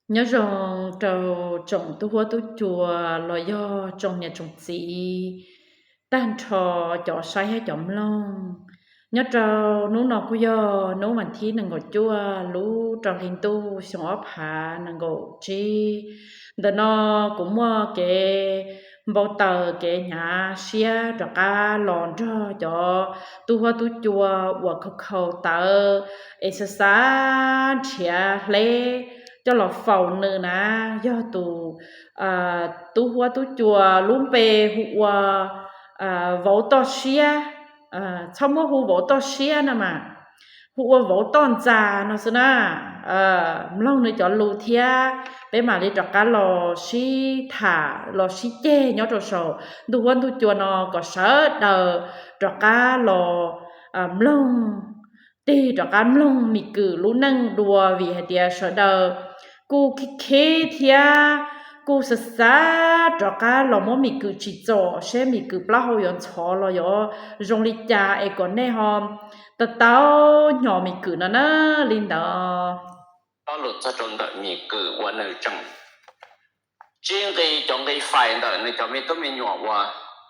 Nyob zoo rau tsoom tub huab tub cua los yog tsoom niam tsoom txiv, tag nrho cov saib thiab cov mloog. Nyob rau hnub no kuj yog hnub vas thib nees nkaum cuaj lub rau hli ntuj xyoo ob phav nees nkaum tsib. Ntawm no kuv muaj kev npau taws kev hnyav siab rov qab los nrog cov tub huab tub cua uas khaus khaus tawv es xav xav nrhiav hleb coj los faus nws na, yog tus tub huab tub cua lub npe hu ua vauv toj siab, txhob muab hu vauv toj siab no mas, hu ua vauv toj ntxas no xwb na. Mloog nws cov lus thiab peb mam li rov qab los sib tham los sib ceg nyob rau saum ntuj huab ntuj cua no kom sawv daws rov qab los mloog, tig rov qab mloog Mim Kwm lub neej dua, vim hais tias sawv daws kuj khib khib thiab kuj xav xav rov qab los muab Mim Kwm tsim txom seb Mim Kwm plaub hau yuav ntxhov los yuav zoo li cas es kom nej ho tau taub hnyo Mim Kwm no na. Li ntawd, ob lus txog rau ntawm Mim Kwm uas nws tseem tsib nqi cov nqi fais ntawm nws cov me tub me nyuam uas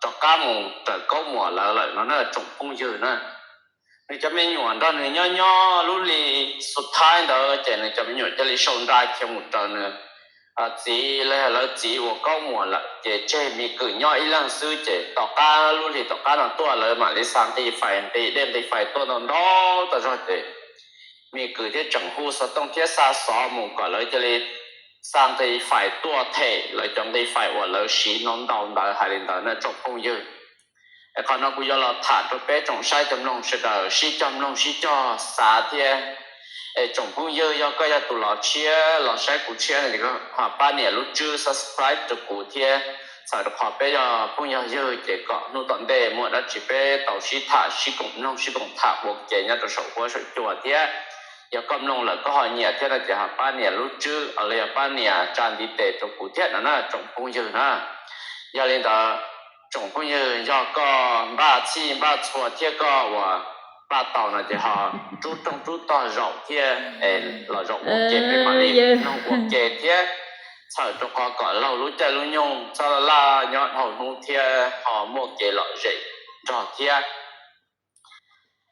rov qab mus raws Kaub Muas lawv lawm no na tsoom phooj ywg na. Nws cov me nyuam nrog nws nyob nyob lub hli xub thaib ntawd ces nws cov me nyuam cia li sau nra khiav mus raws nws txiv, los yog lawv txiv uas Kaub Muas lawm ces tseg Mim Kwm nyob ib leeg xwb. Ces tom qab lub hli tom qab no tuaj lawv mam li xa nqi fais nqi dej nqi fais tuaj ntau ntau tas zog ces Mim Kwm thiaj tseem hu xov tooj thiab xa xov mus kom lawv cia li xa nqi fais tuaj them lawv cov nqi fais uas lawv siv no ntau ntawd hais li ntawd na tsoom phooj ywg. Es qhov no kuv yuav los tham rau peb tsoom saib cov mloog sawv daws sib cog mloog sib cog xav thiab. Es tsoom phooj ywg, yog koj yog tus los tshiab los saib kuv tshiab no ces ho pab nias lub tswb subscribe rau kuv thiab, txhawm rau qhov peb yog phooj yog ywg ces kom hnub tom ntej muaj dab tsi peb tau sib tham sib koom mloog sib koom tham ua ke nyob rau saum huab saum cua thiab. Yog koj mloog lawm koj ho nyiam thiab no ces ho pab nias lub tswb los yog pab nias tsa ntiv tes rau kuv thiab no na tsoom phooj ywg na. Yog li ntawd, tsoom phooj ywg, yog koj npaj txhij npaj txhua thiab koj uas npaj tau no ces ho rub rooj rub tog zaum thiab los zaum ua ke peb mam li mloog ua ke thiab, txhawm rau qhov kom laug lub caij lub nyoog txhob laj laj nyob dhau hnub thiab ho muaj kev lom zem nrog thiab.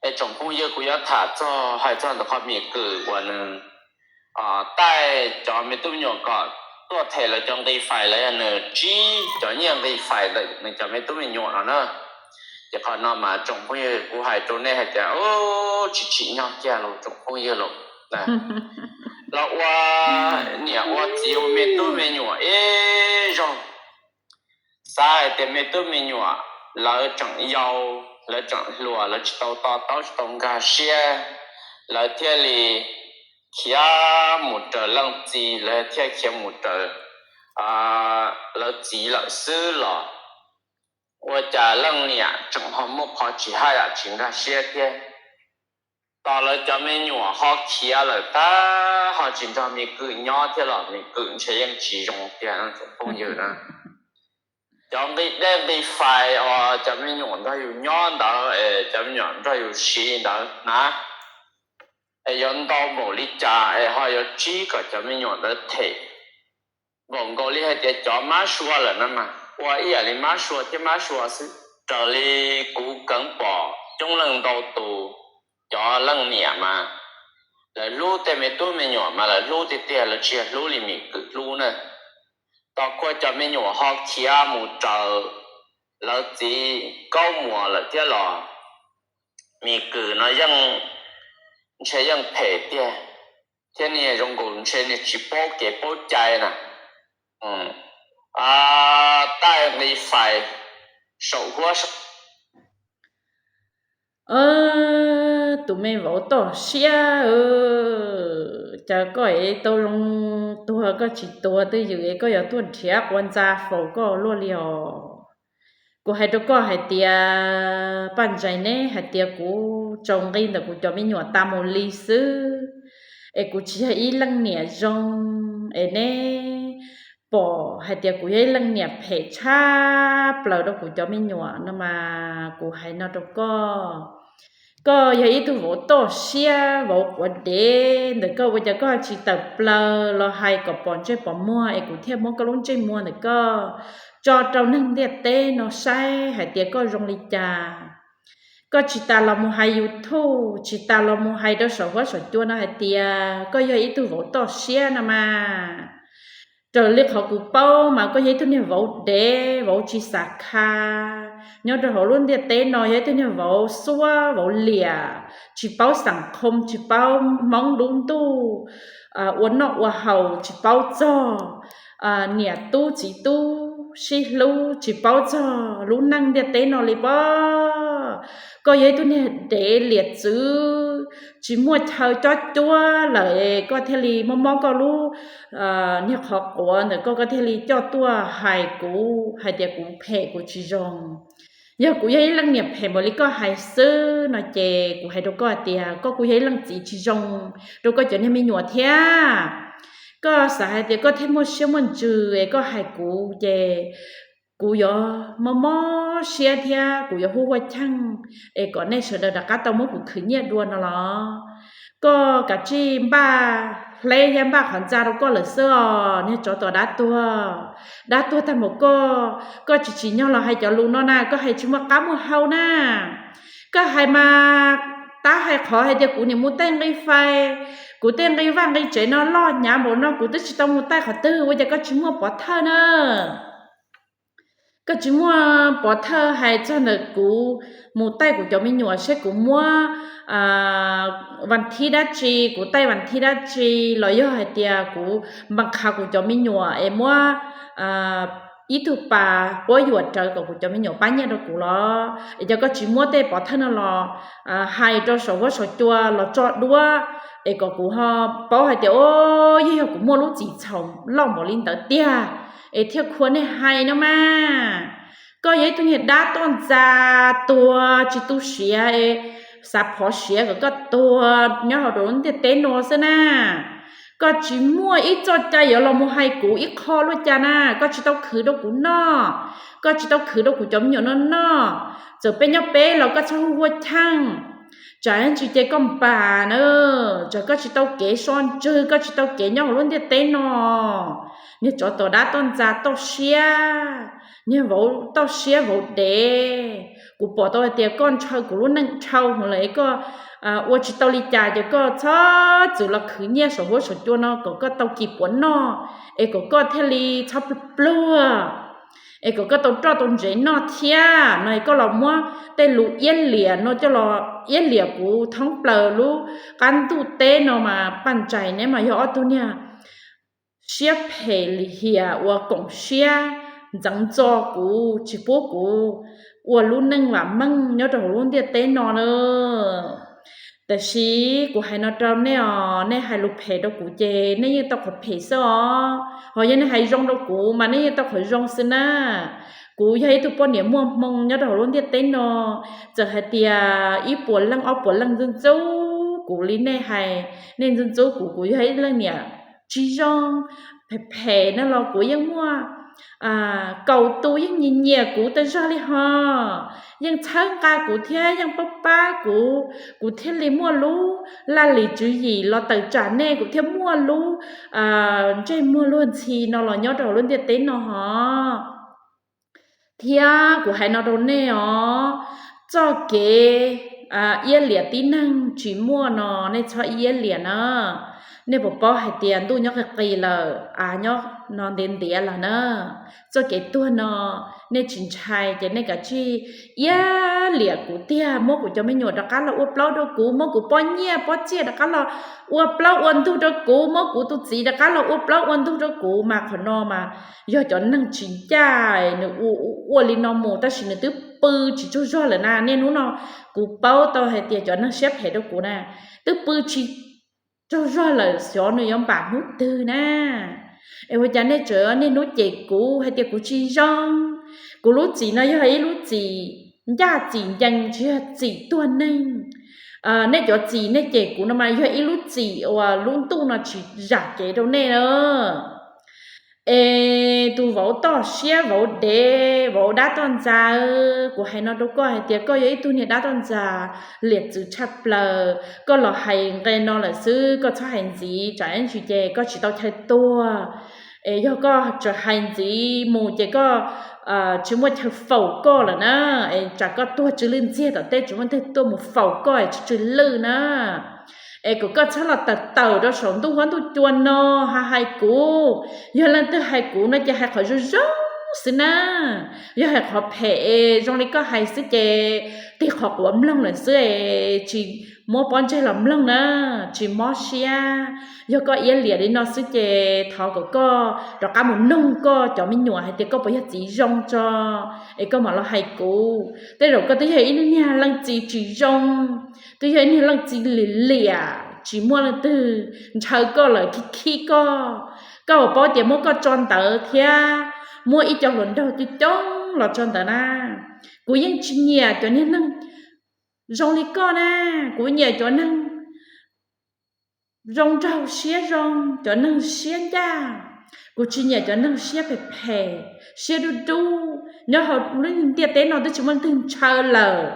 Es tsoom phooj ywg, kuv yuav tham txog, hais txog ntawm qhov Mim Kwm uas nws taij cov me tub me nyuam kom tuaj them lawv cov nqi fais los yog nws tsib cov nyiaj nqi fais ntawm nws cov me tub me nyuam no na. Ces qhov no mas tsoom phooj ywg, kuv hais rau nej hais tias tsis tsim nyog kiag los tsoom phooj ywg los, los ua niam ua txiv ua me tub me nyuam ib zaug, xav hais tias me tub me nyuam lawv tseem yau, lawv tseem hluas, lawv tsis tau to taub tsis tau nkag siab, lawv thiaj li khiav mus raws leej txiv, lawv thiaj khiav mus raws lawv txiv lawm xwb los ua cas leej niam tseem ho muaj qhov tsis haj yam tsis nkag siab thiab. Tos lawv cov me nyuam ho khiav lawm tag ho tsis nrog Mim Kwm nyob thiab los Mim Kwm ntshe yeej tsis zoo tiag tsoom phooj ywg na. Cov nqi dej nqi fais uas cov me nyuam nrog yus nyob ntawd es cov me nyuam nrog yus siv ntawd na, es yuav ntau npaum li cas es ho yuav tsib kom cov me nyuam ntawd them npaum nkaus li hais tias cov mab sua lawm no mas ua ib yam li mab sua thiab mab sua xwb. Raws li kuv keev pom coob leej ntau tus, cov leej niam mas lawv hlub tej me tub me nyuam mas lawv hlub tiag tiag, lawv tsis yog hlub li Mim Kwm hlub na. Tos kuj cov me nyuam ho khiav mus raws lawv txiv Kaub Muas lawm thiab los Mim Kwm no yeej ntshe yeej phem tiag, thiab niag zoo nkaus ntshe niag tsis paub kev paub cai na. Taij nqi fais saum huab. Tus me vauv toj siab, cas koj es tau zoo tuag koj tsis tuag twj ywm es koj yuav tuaj nrhiav quav ntxa faus koj luaj li os. Kuv hais rau koj hais tias Paj Ntsais neb hais tias kuv tsaus nqi ntawm kuv cov me nyuam tas mus li xwb, es kuv tsis yog ib leej niam zoo, es neb pom hais tias kuv yog ib leej niam phem tshaj plaws rau kuv cov me nyuam no mas kuv hais no rau koj, Koj yog ib tug vauv toj siab, vauv quav dev ntawm koj, ua cas koj tsis tawm plaws los hais kom pom ntsej pom muag es kuv thiaj muab koj lub ntsej muag ntawm koj tso rau neeg ntiaj teb no saib hais tias koj zoo li cas. Koj tsis tas los mus hais YouTube, tsis tas los mus hais rau saum huab saum cua no hais tias koj yog ib tug vauv toj siab no mas. Raws li qhov kuv paub mas koj yog ib tug niag vauv dev, vauv tsis xav kha. Nyob rau hauv lub ntiaj teb no yog ib tug niag vauv xuab vauv liam, tsis paub xeem khoo, tsis paub hmoob lub ntuj, ua noj ua haus tsis paub txog niam tub txiv tub sib hlub, tsis paub txog lub neej ntiaj teb no li pob. Koj yog ib tug niag dev liam txwv, tsis muaj chaw cob cuab lawm, koj thiaj li mob mob koj lub niag qhov quav ntawm koj, koj thiaj li coj tuaj hais kuv hais tias kuv phem kuv tsis zoo. Yog kuv yog ib leej niam phem npaum li koj hais xwb no ces kuv hais rau koj hais tias koj kuj yog ib leej txiv tsis zoo rau koj cov niag me nyuam thiab. Koj xav hais tias koj thiaj muaj siab muaj ntsws es koj hais kuv ces kuv yuav mob mob siab thiab kuv yuav hu hua cheej es kom nej sawv daws rov qab tau muab kuv khwv nyiaj dua no los. Koj kav tsij npaj hleb thiab npaj qhov ntxa rau koj lawm xwb os niag tsov tom dab tuag. Dab tuag tag npaum koj, koj tsis tsim nyog los hais cov lus no na, koj hais tsis muaj qab muaj hau na. Koj hais mas tab hais qhov hais tias kuv niam mus taij nqi fais, kuv tej nqi vaj nqi tsev no loj hnyav npaum no kuv twb tsis tau mus taij qhov twg, ua cas koj tsis muaj pov thawj na? Koj tsis muaj pov thawj hais txog ntawm kuv mus taij kuv cov me nyuam seb kuv muab vas thib dab tsi, kuv taij vas thib dab tsi, los yog hais tias kuv npaj qha kuv cov me nyuam es muab ib tug pas quab yuam rawv kom kuv cov me nyuam pab nyiaj rau kuv los? Es cov koj tsis muab tej pov thawj no los hais rau saum huab saum cua los tso duab es kom kuv ho paub hais tias o, yeej yog kuv muaj lub txim txhaum loj npaum li ntawd tiag es thiaj khua nej hais no mas. Koj yog ib tug niag dab toj ntxa tuag tsis tu siav, xav phov siav kom koj tuag nyob hauv rau lub ntiaj teb no xwb na. Koj tsis muaj ib txoj cai yuav los mus hais kuv ib qho luaj cas na, koj tsis tau khwv rau kuv noj, koj tsis tau khwv rau kuv cov me nyuam no noj. Txawm peb nyob peb los koj txhob hu hua cheej, tsam ntsis ces koj npam na, tsam koj tsis tau kev so ntswg, koj tsis tau kev nyob hauv lub ntiaj teb no. Niag tsov tom dab toj ntxa toj siab, niag vauv toj siab vauv dev, kuv pom tau hais tias koj ntshaw kuv lub neej dhau hwv lawm es koj ua tsis tau li cas ces koj txhob txwm los khwv nyiaj saum huab saum cua no kom koj tau kis puav noj es kom koj thiaj li txhob pluag pluag es kom koj tau roj tau ntsev noj thiab no es koj los muab tej lus iab liam no coj los iab liam kuv thoob plaws lub qab ntuj teb no mas paj ntsais neb mas yog ob tug niag siab phem lim hiam uas koom siab ntxeev ntxo kuv tsis pub kuv ua lub neej vam meej nyob rau hauv lub ntiaj teb no na. Tab sis kuv hais no rau nej os, nej hais lus phem rau kuv ces nej yeej tau qhov phem xwb os, ho yog nej hais zoo rau kuv mas nej yeej tau qhov zoo xwb na. Kuv yog ib tug poj niam muaj hmoo nyob rau hauv lub ntiaj teb no, txawm hais tias ib puas leej ob puas leej ntxub ntxub kuv li nej hais, nej ntxub ntxub kuv, kuv yog ib leej niam tsis zoo, phem phem no los kuv yeej muaj kaum tus yeej nyiam nyiam kuv tas zog li ho, yeej txhawb nqa kuv thiab yeej pab pab kuv, kuv thiaj li muaj lub laj lim tswv yim los tawm tsam nej, kuv thiaj muaj lub ntsej muag luag ntxhi no los nyob rau hauv lub ntiaj teb no ho. Thiab kuv hais no rau nej os, txoj kev iab liam tib neeg tsis muaj no nej txhob iab liam na. Nej puas paub hais tias ntuj nyob qis qis lawm, av nyob no ntiav ntiav lawm na. Txoj kev tuag no nej tsis ntshai ces nej kav tsij iab liam kuv tiag, muab kuv cov me nyuam rov qab los ua plaub rau kuv, muab kuv pob nyiaj pob txiaj rov qab los ua plaub ua ntug rau kuv, muab kuv tus txiv rov qab los ua plaub ua ntug rau kuv. Mas qhov no mas yog cov neeg tsis ncaj nws ua li no mus, tab sis nws twb pw tsis tsaug zog lawm na. Niaj hnub no kuv paub tau hais tias cov neeg siab phem rau kuv na twb pw tsis tsaug zog lawm, xyov nws yuav npam hnub twg na. Es ua cas nej tseem niaj hnub cem kuv hais tias kuv tsis zoo? Kuv lub txim no yog ib lub txim ncaj txim ncees, tsis yog txim tuag neeg. Nej cov txim nej cem kuv no mas yog ib lub txim uas lub ntuj no tsis zam kev rau nej na. Es tus vauv toj siab, vauv dev, vauv dab toj ntxas, kuv hais no rau koj hais tias koj yog ib tug niag dab toj ntxas liam txwv tshaj plaws. Koj los hais nqe no lawm xwb, koj txhob hais ntxiv, tsam ib ntsis ces koj tsis tau chaw tuag. Es yog koj tseem hais ntxiv mus ces koj tsis muaj chaw faus koj lawm na. Es tsam koj tuag tsw lwj ntxiag tom teb tsis muaj neeg tuaj mus faus koj es tsw tsw lwj na. Es kom koj txhob los tawm tawm rau saum ntuj huab ntuj cua no hais kuv. Yog leej twg hais kuv no ces hais qhov zoo zoo xwb na. Yog hais qhov phem es zoo li koj hais xwb ces tig qhov quav mloog lawm xwb es tsis muab pob ntseg los mloog na, tsis mob siab. Yog koj iab liam li no xwb ces thov kom koj rov qab mus noog koj cov me nyuam hais tias koj puas yog txiv zoo tso, es koj mam los hais kuv. Tej zaum koj twb yog ib niag leej txiv tsis zoo, twb yog ib niag leej txiv liam liam, tsis muaj leej twg ntshaw koj lawm, khib khib koj. Koj puas paub tias muab koj tso ntawd thiab muab ib co hluas nraug coob coob los tso ntawd na. Kuv yeej tsis nyiam cov niag neeg zoo li koj na. Kuv nyiam cov neeg zoo nraug siab zoo, cov neeg siab ncaj. Kuv tsis nyiam cov neeg siab phem phem, siab dub dub. Nyob hauv lub ntiaj teb no twb tsis muaj leej twg ntshaw lawm.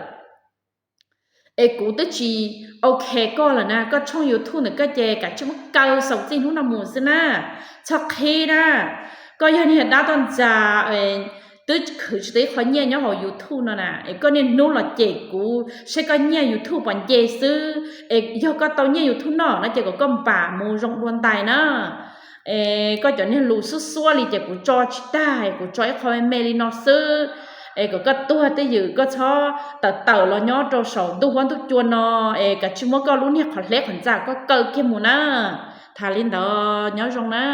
Es kuv twb tsis ok koj lawm na, koj tshooj YouTube ntawm koj ces kav tsij muab kaw xaus txij hnub no mus xwb na. Txhob qhib na. Koj yog niag dab toj ntxas, twb khwv tsis tau ib qho nyiaj nyob hauv YouTube no na, es koj niaj hnub los cem kuv seb koj nyiaj YouTube puas nce xwb. Es yog koj tau nyiaj YouTube no no ces kom koj npam mus zoo dua ntais na. Es koj cov niag lus xub xuab li ces kuv tso tsis tag, kuv tso ib qho me me li no xwb. Es kom koj tuag twj ywm, koj txhob tawm tawm los nyob rau saum ntuj huab ntuj cua no, es kav tsij muab koj lub niag qhov hleb qhov ntxa koj kaw kiag mus na. Tham li ntawd, nyob zoo na.